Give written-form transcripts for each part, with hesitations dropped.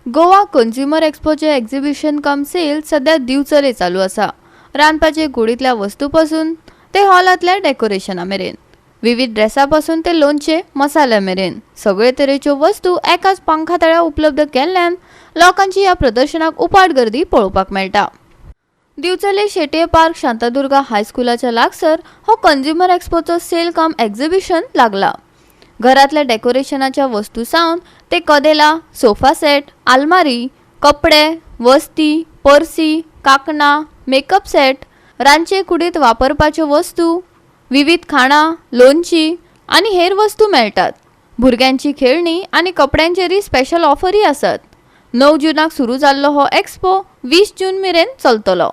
Goa consumer एक्स्पोचे exhibition कम sale सध्या दिवचले चालू आसा. रांदपाचे कुडींतल्या वस्तू पासून ते हॉलांतल्या डेकोरेशना मेरेन, विविध ड्रेसा पासून ते लोणचे मसाल्या मेरेन सगळे तरेच्यो वस्तू एकाच पांखा तळ्या उपलब्ध केल्ल्यान लोकांची ह्या प्रदर्शनाक उपाट गर्दी पळोवपाक मेळटा. दिवचले शेटये पार्क शांतादुर्गा हायस्कुलाच्या लागसर हो कंझ्युमर एक्स्पोचो सेल कम एक्झिबिशन लागला. घरातल्या डेकोरेशनाच्या वस्तू सावन ते कदेलां, सोफा सेट, आलमारी, कपडे, वस्ती, पर्सी, कांकणां, मेकअप सेट, रांदचे कुडींत वापरपाच्यो वस्तू, विविध खाणां, लोणचीं आनी हेर वस्तू मेळटात. भुरग्यांची खेळणी आनी कपड्यांचेरय स्पेशल ऑफरी आसात. 9 जूनाक सुरू जाल्लो हो एक्स्पो 20 जून मेरेन चलतलो.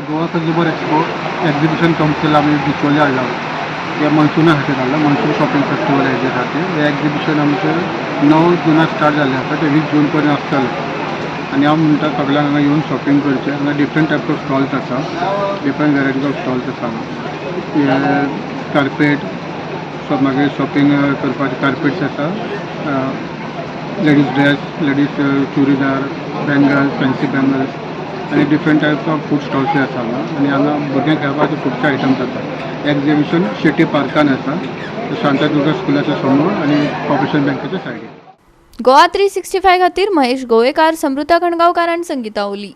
गोवा कंझ्युमर एक्सपो एक्झिबिशन कम सेल आमी बिचोले हाडला. हे मॉन्सुना खातीर हाडला, मॉन्सून शॉपिंग फेस्टिवल हेजे खातीर. हे एक्झिबिशन आमचें 9 जुनाक स्टार्ट जाल्लें आसा, ते 20 जून पर्यंत आसतलें. आनी हांव म्हणटा सगळ्यांक हांगा येवन शॉपिंग करचें. हांगा डिफरंट टायप्स ऑफ स्टॉल्स आसा, डिफरंट वेरायटीज ऑफ स्टॉल्स आसा हांगा. हे कार्पेट, मागीर शॉपिंग करपाचे कार्पेट्स आसा, ladies dress, ladies churidar, bangles, fancy bangles आनी डिफरंट टायप्स ऑफ फूड स्टॉल्सूय आसा हांगा. आनी हांगा भुरग्यांक खेळपाचे खुबशे आयटम्स आसा. एक्झिबिशन शेटी पार्कान आसा, शांतादुर्गा स्कुलाच्या समोर आनी कॉर्पोरेशन बँकेच्या सायडीन. गोवा 365 खातीर महेश गोवेकार, समृता खणगांवकार आनी संगीता ओली.